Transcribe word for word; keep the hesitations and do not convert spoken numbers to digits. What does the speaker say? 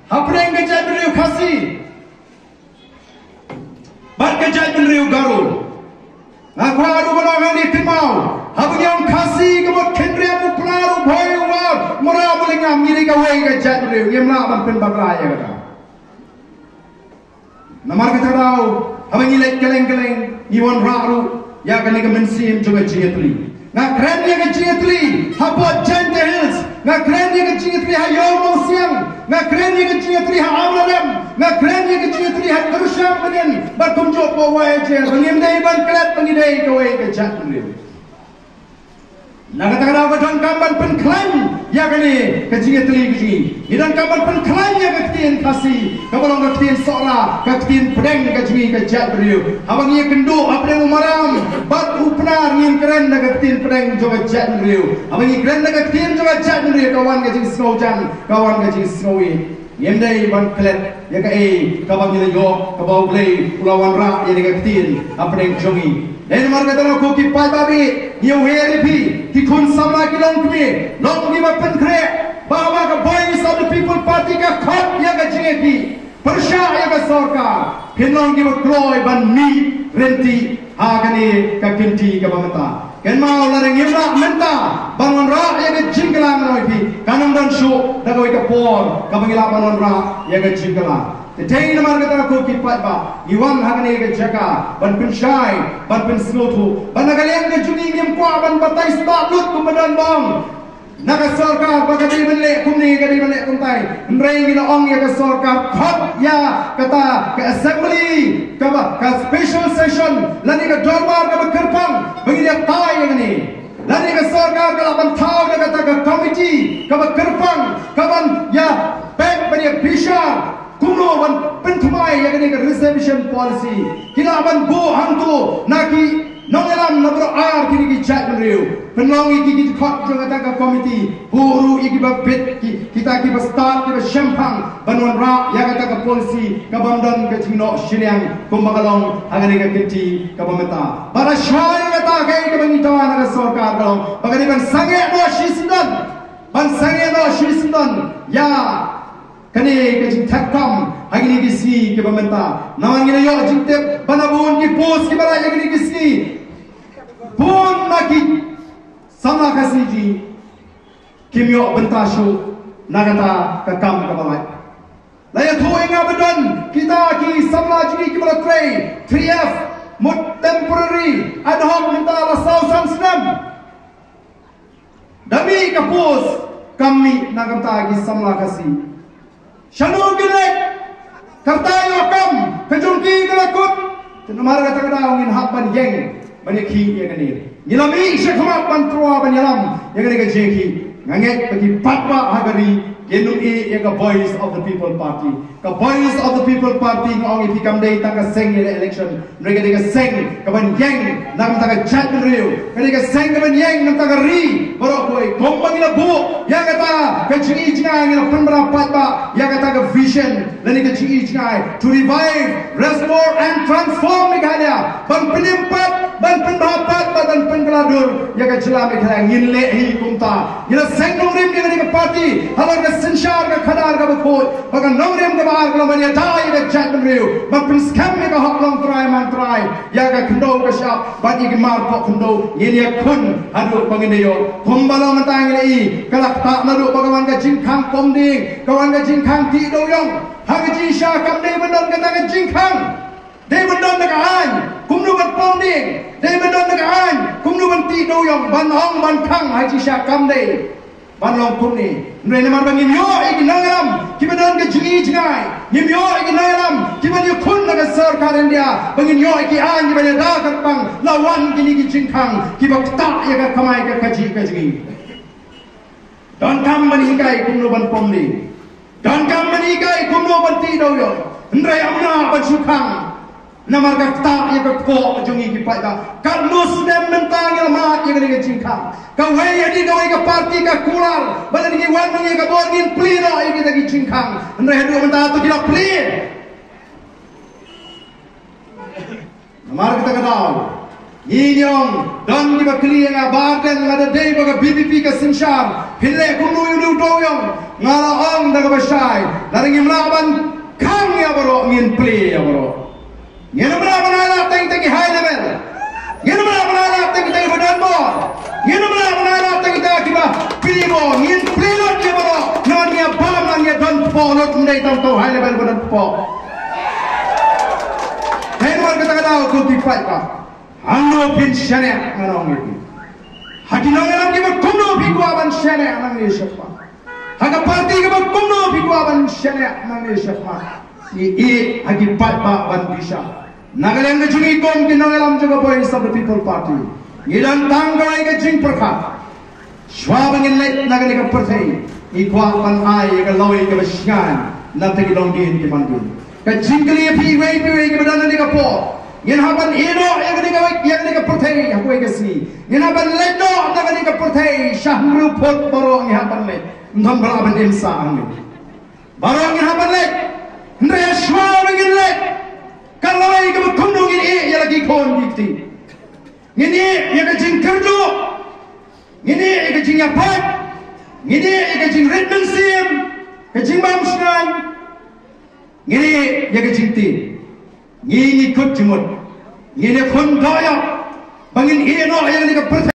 Hapdeng ka jaitbynriew Khasi bad ka jaitbynriew Garo, nga kwah ruh ban ong hangne kynmaw, haba ngi ong Khasi ka mut khynriam, u Pnar, u Bhoi, u War, u Mraw, u Lyngngam, ngi dei kawei ka jaitbynriew, ngim lah ban pynbakla ïa kata. Namar kata ka daw, haba ngi leit kylleng kylleng, ngi wanrah ruh ïa kane ka mynsiem jong ka jingïatylli. Nga kren ïa ka jingïatylli hapoh Jaintia Hills, nga kren ïa ka jingïatylli ha Ïew Mawsiang, nga kren ïa ka jingïatylli ha Amlarem, nga kren ïa ka jingïatylli ha Kyrshang Bneng, bad kumjuh hapoh Waheh Jaïaw, ba ngim dei ban klet ba ngi dei kawei ka jaitbynriew. Na kata ka daw, ka donkam ban pynkhlaiñ ïa kane ka jingïatylli ka jong ngi. Ngi donkam ban pynkhlaiñ ïa ka ktien Khasi kaba long ka ktien Sohra, ka ktien pdeng ka jong ngi ka jaitbynriew. Haba ngi ïakynduh hapdeng u Maram bad u Pnar, ngin kren da ka ktien pdeng jong ka jaitbynriew. Haba ngi kren da ka ktien jong ka jaitbynriew, ka wan ka jingsngewjan, ka wan ka jingsngewïeit. Ngim dei ban klet ïa kaei kaba ngi la ïoh, kaba U Blei u la wanrah ïa kane ka ktien hapdeng jong ngi. Dei namar kata, ko ki paidbah, ngi ïawer ïa phi ki khun samla ki longkmie, long kiba pynkhreh ba, ba ka Voice of the People Party ka khot ïa ka jingïakhih pyrshah ïa ka sorkar. Phin long kiba kloi ban mih ryntih ha kane ka kynti kaba mynta. Kynmaw, lada ngim lah mynta ban wanrah ïa ka jingkylla, nga ong ïa phi, kan ym don shuh da kawei ka por kaba ngi lah ban wanrah ïa ka jingkylla. Te dei namar kata, ko ki paidbah, ngi wan ha kane ka jaka ban pynshai, ban pynsngewthuh ba na ka liang ka jong ngi ngim kwah ban batai spah lut kumba don ba ong na ka sorkar ba ka dei ban leh kumne, ka dei ban leh kumtai. Hynrei ngi la ong ïa ka sorkar, khot ïa kata ka assembly, kaba, ka special session lane ka dorbar kaba kyrpang ba ngin ïatai ïa kane. Lane ka sorkar ka lah ban thaw da kata ka committee kaba kyrpang, kaban ïa peit ban ïa bishar kumno ban pynthymmai ïa kane ka reservation policy. Ki lah ban buh hangto na ki nongïalam na baroh ar kine ki jaitbynriew. Pynlong ïa ki ki dkhot jong kata ka committee, buh ruh ïa kiba bit, ki, kita kiba stad, kiba shemphang ban wanrah ïa kata ka policy, kabym don ka jingnoh shiliang kumba ka long ha kane ka kynti kaba mynta. Bad lashai kata, kaei kaba ngi dawa na ka sorkar ka long ba ka dei ban sangeh noh shisyndon, ban sangeh noh shisyndon ïa kane ka jingthep kam ha kine ki sngi kiba mynta. Namar ngi la ïoh jingtip ba na bun ki post kiba la ïa kine ki sngi, bun na ki samla Khasi jong ngi kim ïoh bynta shuh na kata ka kam kaba la. La ïathuh ïa nga ba don kita ki samla jong ngi kiba la trei three F, mut temporary, ad hoc, mynta la saw san snem. Da mih ka post, kam mih na ka bynta ki samla Khasi. Shano kin leit? Ka rta ïoh kam ka jong ki ka la kut. Te namar kata ka daw ngin hap ban ïeng ban ïakhih ïa kane. Ngi la mih sha khmat ban tyrwa ban ïalam ïa kane ka jingïakhih. Nga ngeit ba ki paidbah ha ka ri kin ym ïeh ïa ka Voice of the People Party. Ka Voice of the People Party, nga ong ïa phi, kam dei tang ka seng ïaleh election. Hynrei ka dei ka seng kaban ïeng na ka bynta ka jaitbynriew. Ka dei ka seng kaban ïeng na ka bynta ka ri baroh kawei. Kumba ngi la buh ïa kata ka jingi jingai, ngi la pynbna paidbah ïa kata ka vision lane ka jingi jingai, to revive, restore and transform Meghalaya. Ban pynim pat, ban pynbha pat, ban pynkylla dur ïa ka jylla Meghalaya. Ngin leh hi kumta. Ngi la seng nongrim ïa kane ka party halor ka synshar ka khadar kaba khuid. Ba ka nongrim kaba ar ka long ban ïada ïa ka jaitbynriew, ban pynskhem ïa ka hok longtrai mantrai, ïa ka khyndew ka shyiap bad ïa ki mar poh khyndew. Ngin ïakhun haduh ba ngin da ïoh. Kumba long mynta ngi la i, ka la ktah naduh ba ka wan ka jingkhang pom dieng, ka wan ka jingkhang tih dewïong. Ha ka jingshisha kam dei ban don kata ka jingkhang. Dei ban don da ka aiñ kumno ban pom dieng, dei ban don da ka aiñ kumno ban tih dewïong, ban ong ban khang ha jingshisha kam dei ban long kumne. Hynrei namar ba ngim ïoh ïa ki nongïalam kiba don ka jingi jingai, ngim ïoh ïa ki nongïalam kiban ïakhun na ka sorkar India, ba ngin ïoh ïa ki aiñ kiban ïada kyrpang, la wan kine ki jingkhang kiba ktah ïa ka kamai ka kajih ka jingim. Donkam ban hikai kumno ban pom dieng. Donkam ban hikai kumno ban tih dewïong. Hynrei ym lah ban shu khang. Namar ka ktah ïa ka kpoh jong ngi ki paidbah. Katno snem mynta ngi la mad ïa kane ka jingkhang. Kawei hadien kawei ka party ka kular ba lada ngi wan ïa ka bor ngin plie noh ïa kita ki jingkhang. Hynrei haduh mynta to ki la plie. Namar kata ka daw, Ngi ong, don kiba kylli ïa nga, ba dang nga da dei ba ka B P P ka synshar, phin leh kumno ïa u dewïong? Nga la ong da kaba shai, lada ngim lah ban khang ïa baroh, ngin plie ïa baroh. Ngin ym lah ban ai lad tang ïa ki high level. Ngin ym lah ban ai lad tang ïa ki ba don bor. Ngin ym lah ban ai lad tang ïa kiba plie bor. Ngin plie lut ïa baroh. Ngan ïa bam, ngan ïa don kpoh lut, ym dei tang uto u high level ba don kpoh. Hynrei namar kata ka daw, ko ki paidbah, hangno phin shaniah, ngan ong ïa phi. Ha ki nongïalam kiba kumno phi kwah ban shaniah nangne shakhmat? Ha ka party kaba kumno phi kwah ban shaniah nangne shakhmat? Ngi ïeh ha ki paidbah ban bishar. Na ka liang ka jong ngi kum ki nongïalam jong ka Voice of the People Party, ngi don tang kawei ka jingpyrkhat. Shuwa ba ngin leit na kane ka pyrthei, ngi kwah ban ai ïa ka lawei kaba shngaiñ na bynta ki longdien ki mandien. Ka jingkylli ïa phi iwei pa iwei kiba don ha kane ka por, ngin hap ban ïeh noh ïa kane ka, ïa kane ka pyrthei ha kawei ka sngi? Ngin hap ban leit noh na kane ka pyrthei sha hynriew phut baroh, ngin hap ban leit. Ym don ba lah ban im sah hangne. Baroh ngin hap ban leit. Hynrei shuwa ba ngin leit, ka lawei kaba kumno ngin ïeh ïa la ki khun ki kti? Ngin ïeh ïa ka jingkyrduh, ngin ïeh ïa ka jingïapait, ngin ïeh ïa ka jingrit mynsiem, ka jingbam shngaiñ, ngin ïeh ïa ka jingtieng. Ngi, ngi kut jingmut, ngin ïakhun dohïap ba ngin ïeh noh ïa kane ka pyrthei.